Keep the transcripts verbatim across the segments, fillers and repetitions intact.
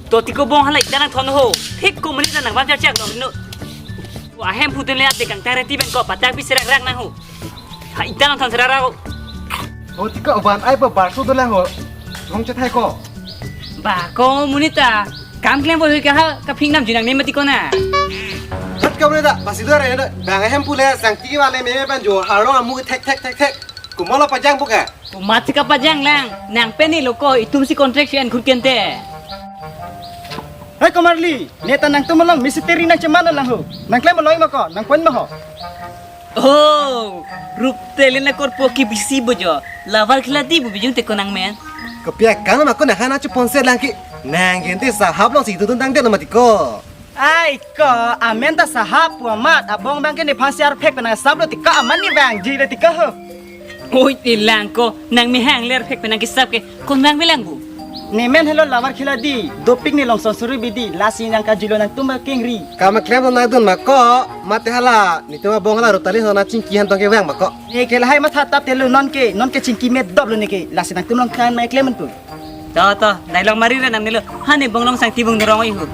To tiko bong hala ita nangthon ho. Thik ko menit nang bam chak chak dong no. Wa hem putun le ate kang tare ti ben ko patak bi serak rak nang ho. Ha ita nangthon serak rak ho. Oh, tiko van ai pa barso dolang ho. Long chet hai ko. Ba ko monit ta kam klem boi ka ha ka phing nam jinang ne mati ko na. Hat ka monit ta pasi do re na. Bang hem pule sang ti wale me me ban jo harong amu thek thek thek thek. Kumala pajang buka. Komat si kapajang lang, nang pen ne lo ko itum si contract si an khut kente. Hai komarli, ne ta nangtum along mistiri nangcheman lang ho. Nang klem aloi ma ko, nang pon ma ho. Oh, rup telen akorpo ke bisi bojo. Lavar khiladi bu bijung te ko nang men. Kopi akam ma ko nang hana chepon se lang ki. Nang gente sahap long si tutun tang de lo mati ko. Ai ko, amen ta sahap pu amat, abong bang ke nephan si arphek pen asap lo tiko, aman ne bang ji lo tiko ho. Oi, te lang ko, nang mehang le arphek pen nang kesap ke, ko nang melang bu. Ne men helo lavar khiladi, dopik ne long sonsuri bidi, lasi nang kajilo nangtum ba kengri. Kam klem lo nang dun ma ko, mate hala, netum abong hala rutali hona chingki han tong ke bang ma ko. Ne ke lahai matha tap te lo non ke, non ke chingki me dop lo ne ke, lasi nangtum long kan mai klem pu. To, to, nai long mari re nang ne lo, ha ne bong long sang ti bong dorong oi hu.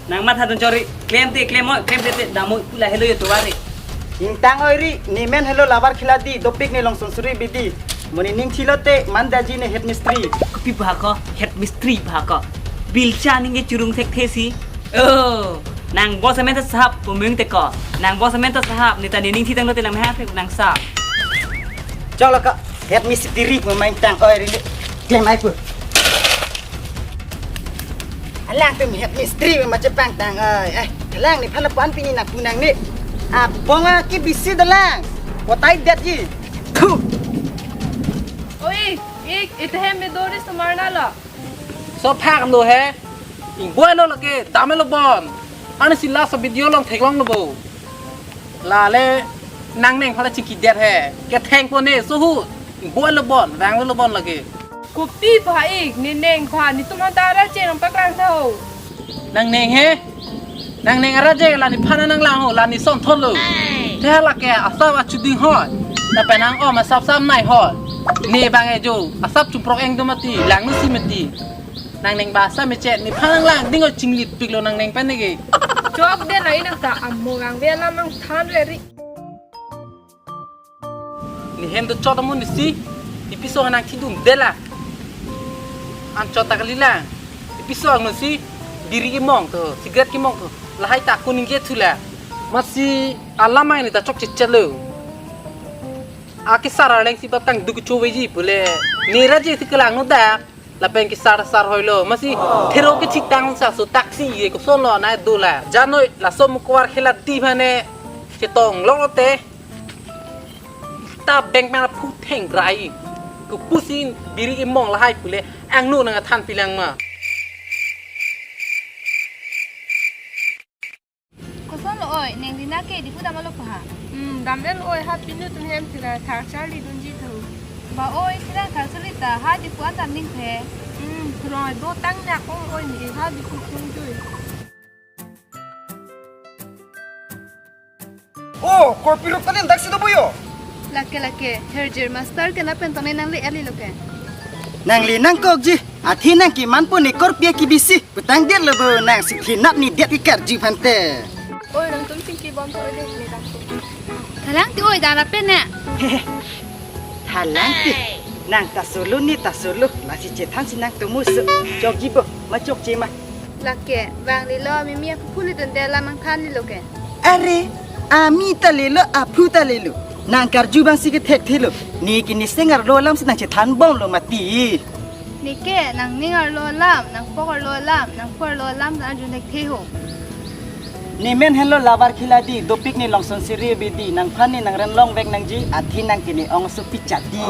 Nang matha dun chori, klem te klem oi, klem te te dam oi, pula helo yo tuwari. Ingtang oi ri, ne men helo lavar khiladi, dopik ne long sonsuri bidi. Moni ning thilo te, man daji ne head mistri. Kopi ba ko, head mistri ba ko. Bilcha ning ke churung thekthe si. Oh, nang boss amen ta sahap, pumung te ko. Nang boss amen ta sahap, ne ta ne ning thi tang lo te nang mehang phek nang sa. Chok lo ko, head mistri pu main tang oi ri. Klem ai pu. Alangtum head mistri ma chepang tang oi. Eh, kalang nephan lapu-an pini nang pu nang ne. Abong ke bisi dolang. Kotai det ji. Thu. Oi, ik, ite hem me doris tumar na lo. So phak lo he. Ingboi lo lake, dam lo bon. Ani si laso video long theklong lo bo. Lale nangneng phala chingki det he. Ketheng po ne so hu. Ingboi lo bon, vang lo bon lake. Kopi ba ik, ne neng ba, netum han ta ra che nang paklang tha ho. Nangneng he. Nangneng ara je la nephan nang lang ho, la ne son thon lo. Te hala ke asap achuding ho. Lapen nang om asap sam nai ho. Ne bang e jo, asap chumprok eng do mati, lang nu si mati. Nangneng ba asap mechet, nephan nang lang ding o chinglit pik lo nangneng pen ne ke. Chok de la inang ta amo gang ve la mang than re ri. Ne hem do chot amun si, ipiso nang thidun de la. An chot ta kali la. Ipiso ang si, biri kemong to, cigarette kemong to. Lahai ta kuning ke thula. Masi alam ai ne ta chok chechet lo. Akesar arleng si bap tang duk choveji pule. Ne ra je si kelang no da. Lapen kesar sar hoi lo. Masi thero ke chitang sa so taxi ye koson lo na dola. Janoi laso mukwar khiladi mane chetong lo te. Ta bank ma phu theng rai. Ku pusin biri imong lahai pule angno nang than pilang ma. Koson lo oi, neng Rina ke dipu dam lo pa ha. Hmm, dam el oi ha pinu tum hem tira thar charli dunji tho. Ba oi, tira thar charli ta ha dipu an dam ning the. Hmm, roi do tang nak ong oi ni ha dipu thung jui. Oh, korpi rok talen dak si do boyo. Lake lake, herjer master ke na pen tone nang le ali lo ke. Nang le nang kok ji, athi nang ki man po ne korpi ki bisi. Putang det lo bo nang si thinat ni det ki karju phante. Oi, nangtum chingki bom tho de ne dam ko. Thalang ti oi dana pen ne. Thalang ti. Nang ta solo ni ta solo. Lasi chethan si nang tumus. Chok ji bo, ma chok che ma. Lake, vang lilo, mimi aphu phu le dun de la mang than lilo ke. Are, ami ta lilo, aphu ta lilo. Nang karju bang si ke thekthelo. Ne ke ne seng arlo alam si nang chethan bom lo mati. Ne ke, nang ning arlo alam, nang pok arlo alam, nang pho arlo alam, nang arjun thekthe ho. Ne men helo lavar khiladi, dopik ne long sonsiri bidi, nangphan ne nang ren long vek nangji, athi nang ke ne ong so pichati.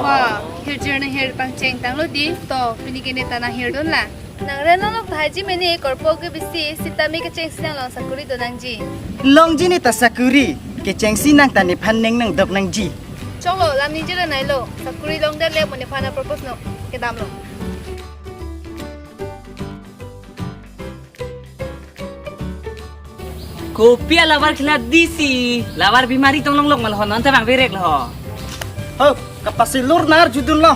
Wa, herjer nang her pangcheng tang lo di, to, pini ke ne ta nang her dun la. Nang ren long lok thaji mene korpo ke bisi, sitame kechengsi nang long sakuri do nangji. Longji ne ta sakuri, kechengsi nang ta nephan neng nang dok nangji. Choklo, lam ningje le nailo. Sakuri longdet le mo nephan apropose non. Kedamlo. Kopi a lavar khiladi si, lavar bimari tong longlok ma lo ho, non ta bang berek lo ho. Ho, kapasilur nar judun lo.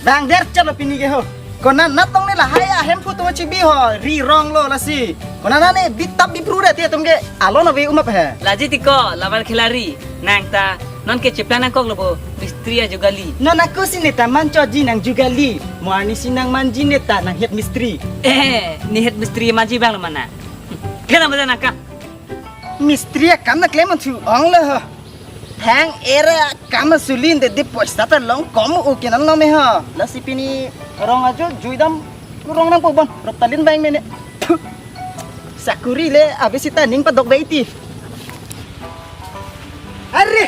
Bang der chalo pini ke ho. Konat nat tong ne lahai ahem phu tong chibi ho, ri rong lo lasi. Konat nat ne bitap bipru re ti atum ke alon ave umap he. Laji tiko, lavar khiladi, nang ta, non ke cheplang nangkok lo bo, mistri a jugali. Non ako si ne ta manchoji nang jugali, mo arni si nang manji ne ta nang head mistri. Eh, ne head mistri manji bang lo mana. Kena baja nangka. Mistri akam na klem thu ong lo ho. Thang era kam sulin de de poisa ta long kom o kenan lo me ho. Lasi pini rong ajo juidam rong nang po bon. Ruptalin bang mene. Phu. Sakuri le abisi ta ning padok bai ti. Are.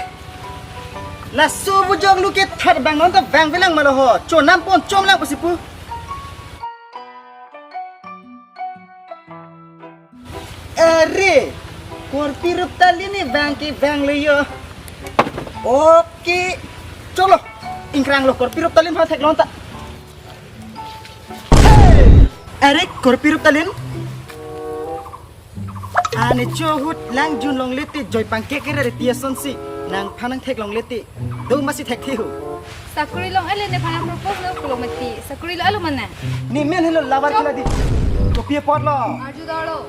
Laso bujong lu ke thar bang non ta bang bilang ma lo ho. Chonam pon chom lang pasi pu. Are, korpi Ruptalin ne bang ke bang lo yo. Oke. Choklo, ingkrang lo korpi Ruptalin phan theklong ta. Hey! Are, korpi Ruptalin. Ane chohut lang jun longle te joi pangke kere re ti asonsi. Nangphan nang theklongle te. Do masi thekthe ho. Sakuri long ele nephan apropose lo pulo mati. Sakuri lo alo mana? Ne men helo lavar khiladi. Kopi apot lo. Arju dolo.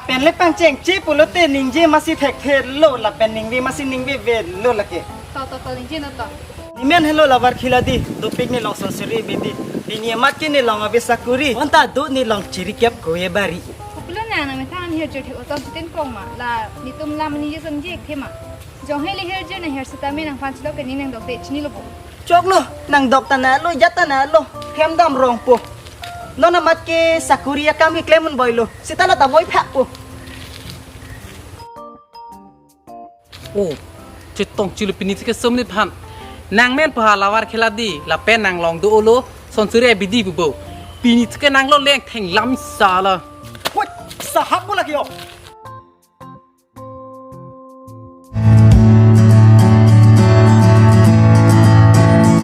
Pen le pangcheng che pulote ningje masi thekthe lo lapen ningve masi ningve ve lo lake. To to to ningje non to. Ne men helo lavar khiladi. Dopik ne long sonsuri bidi. Pini amat ke ne long ave Sakuri. Bonta do ne long chiri kep koe bari. Kopilo na nang methang hirjir thek oton siten kong ma. La netum lam ningje songje thema. Jong he le hirjir na hir sitame nangphan chilok ke ne nangdok de chinilo bo. Choklo, nangdok ta na lo, jat ta na lo, hem dam rong po. Non amat ke Sakuri akam ke klem un boi lo, sita la ta boi phak po. Oh, chetong chilo pini ke som ni phan. Nang men pa lavar khiladi, lapen nang long do lo, sonsuri abidi bubo. Pini ke nang lo leng theng lam sala. Woi, sahap mo lagi yo.